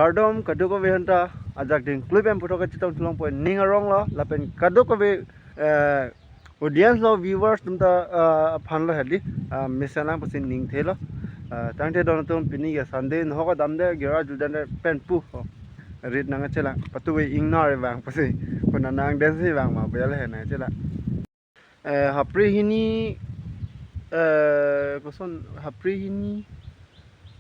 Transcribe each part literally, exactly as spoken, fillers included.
Kardom kadokave aphanta, ajak ding klui pen puthot kachetong thulong pon ning arong lo, lapen kadokave, eh, audience lo, viewers atum ta, eh, aphan lo hedi, eh, mesen lang pusi ning thelo. Eh, tangte don atum, pini ke Sunday, nohok damde, gira judan de pen pu ho. Rit nangchelang, patuve ingnar vang pusi, puna nang den si vang ma, bel he nangchelang. Eh, hapre hini, eh, koson hapre hini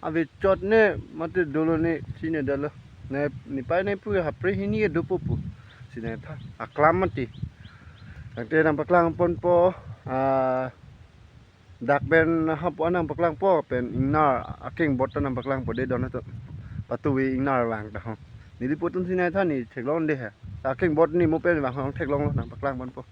ave chot ne mate dolo ne chine dolo. Ne nipai ne pu hapre hini ke dopo pu. Sine tha aklam mati. Tangte nangpaklang ponpo, ah, dak pen hapu an nangpaklangpo, pen ingnar akeng bot ta nangpaklangpo de don atum. Patuve ingnar vang ta ho. Neli putun sine tha, ne theklong de he. Akeng bot ne mo pen vang ho theklong lo, nangpaklang ponpo.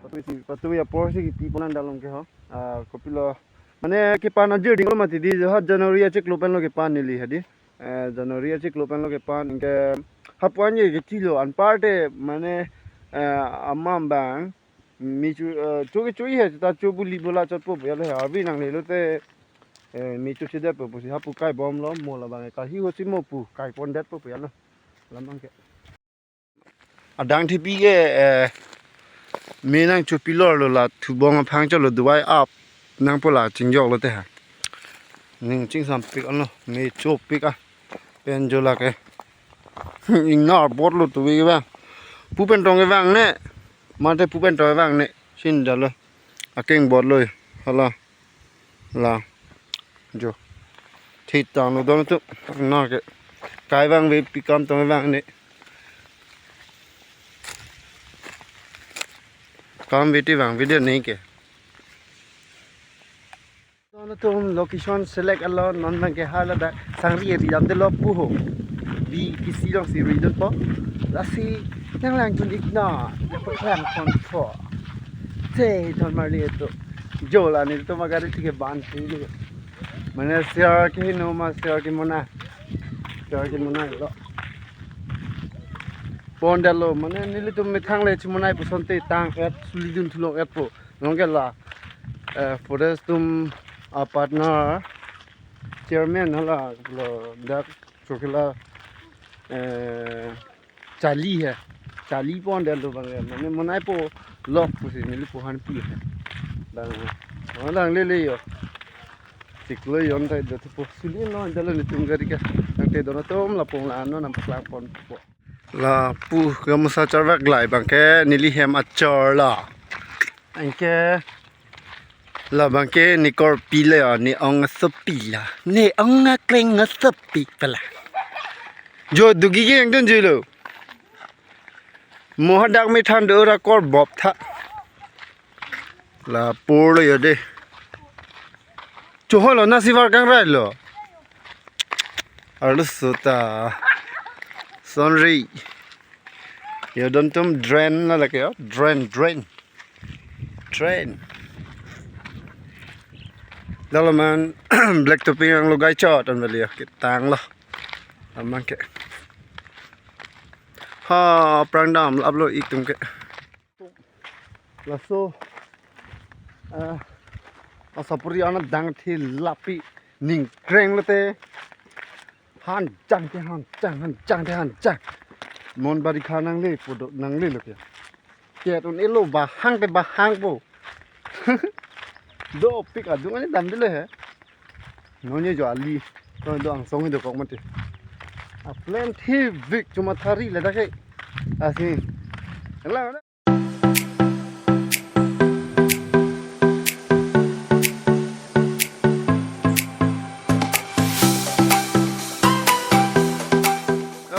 Patuve si, patuve apor si kipi pon an dalong ke ho. Ah, kopilo. Mane kepan ajir ding lo mati di, jo ha January achiklo pen lo kepan neli hedi. Eh, January achiklo pen lo kepan, anke hapu an ye kechilo, anparte mane, eh, amam bang. Mi chu, eh, chu ke chu he, ta chu buli bola chotpo, ya le, arvi nanglelo te, eh, mi chu si detpo pusi hapu kai bomlo, mo labang ke kahi ho si mo pu, kai pon detpo pu ya lo. Lamang ke. Adang thipi ke, eh, me nangchopilor lo, la thubong aphang cholo, duai ap nangpo, la chingjok lo te ha. Ning chingsam pik anlo, me chopik a. Pen jo lake. Ingnar bot lo tuve ke vang. Pu pen tong ke vang ne. Mate pu pen tong ke vang ne. Sin dalo. Akeng bot lo. Hala. La. Jo. Thit tang lo don atum. Na ke. Kai vangve pi kam tong ke vang ne. Kam ve ti vangve de ne ke. Don atum, location select along non bang ke hala da sangri ri dam de lo pu ho. Di kisi long si ri dun po. Lasi nanglang chun ik na, ya paklang pon po. Te don marli atum. Jo la ne atum agari ti ke ban ti ni. Mane share ke no ma, share ke mona. Share ke mona lo. Pon dalo, mane nelitum methang le chimonai puson te tang et suli dun thulong et po. Nong ke la, eh, forest atum a partner chairman hala lo dak chokela, eh, Charlie he. Charlie pon dalo bang, mane monai po lok pusi neli po han pi he. Bang, oh, bang lele yo. Chiklo yon tai do po suli no dalo nelitum gari ke. Tangte don atum, lapu la non nangpaklang ponpo. Lapu kamusa charvak lai bang ke neli hem achor la. Anke labang ke ne korpi le, ne ong asopi la. Ne ong akleng asopi pala. Jo dugi ke yang dun jilo. Mo hadak me than do ra kor bop tha. La pur lo yo de. Choholo na sivar kang rai lo. Arlo sota. Sonri. Yo don atum, drain na lake yo. Drain, drain. Drain. Dalo man black topping ang lo gai chot an bali yo. Kitang lo. Amang ke. Ha, prang dam lap lo itum ke. Laso, eh, asapuri ana dang thi lapi ningkreng lote. Han chang te han chang, han chang te han chang. Non bari kha nangle podo nangle lo ke. Ke tun elo bahang te bahang po. Dopik adung ani dam dile he. Non ye jo ali. To do angsong do kok mati. A plan thi vik chuma thari le dak ke. Asi. Ela.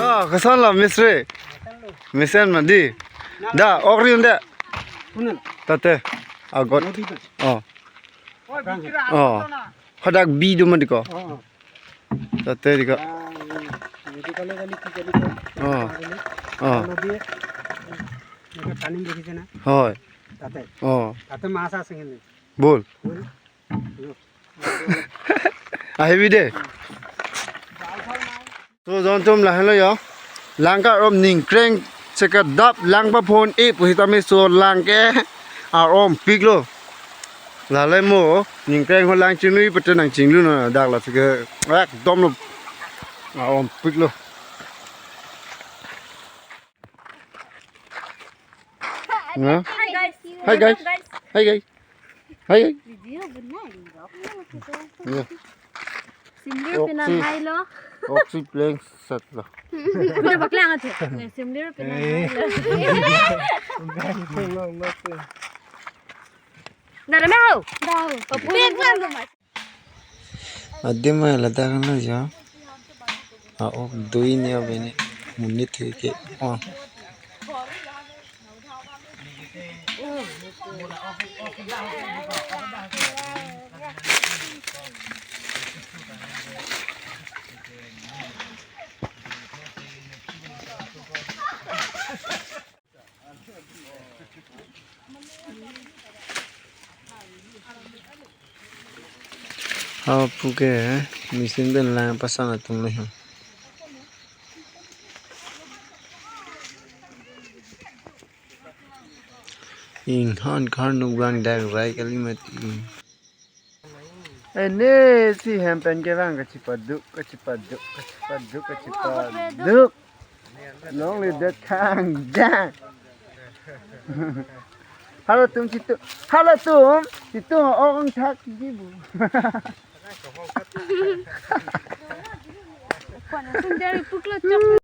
Ah, koson lo mistri? Mesen mati. Da, ok ri un de. Kunan. Tate. Agot. Nodi pa. Oh. Oh. Hadak bi do mati ko. Oh. Tate di ko. Ah, ini. Ini kali kali kali kali. Oh. Ini. Oh. Kalau dia, ini tanding dari sana. Hoi. Tate. Oh. Tate masa sengin. Bol. Bol. Ahibi de. So, jon atum, lahenlo yo. Langka rom ningkreng Chekadap lang paphone-e pu sitame laso lang ke arompiklo. Lale mo ningkreng ho lang chingnoi pute nangchinglu non, dak la sike ekdom lo arompiklo. Na? Hi guys. Hi guys. Welcome, guys. Hi guys. Hi guys. Video benar, ini. Ya. Simlir Oksi. Pinang hai lo. Oksi pleng sat lo. Udah baklang aja. Nih, simlir pinang hai lo. Dah, dah mau. Dah. Baklang lo, Mas. Adim mai ladak lo jo. A-ok dui ni abini monit ke. Oh. Hapu ke machine pen lang pasang atum lo. Inghon khar nukbang dak rai kali mati. Ene si hem pen kevang kachipaduk, kachipaduk, kachipaduk, kachipaduk. Longle det khang jang. Halatum chitu, halatum chitu ong thak ji bu. Kwan sundari puklo chok.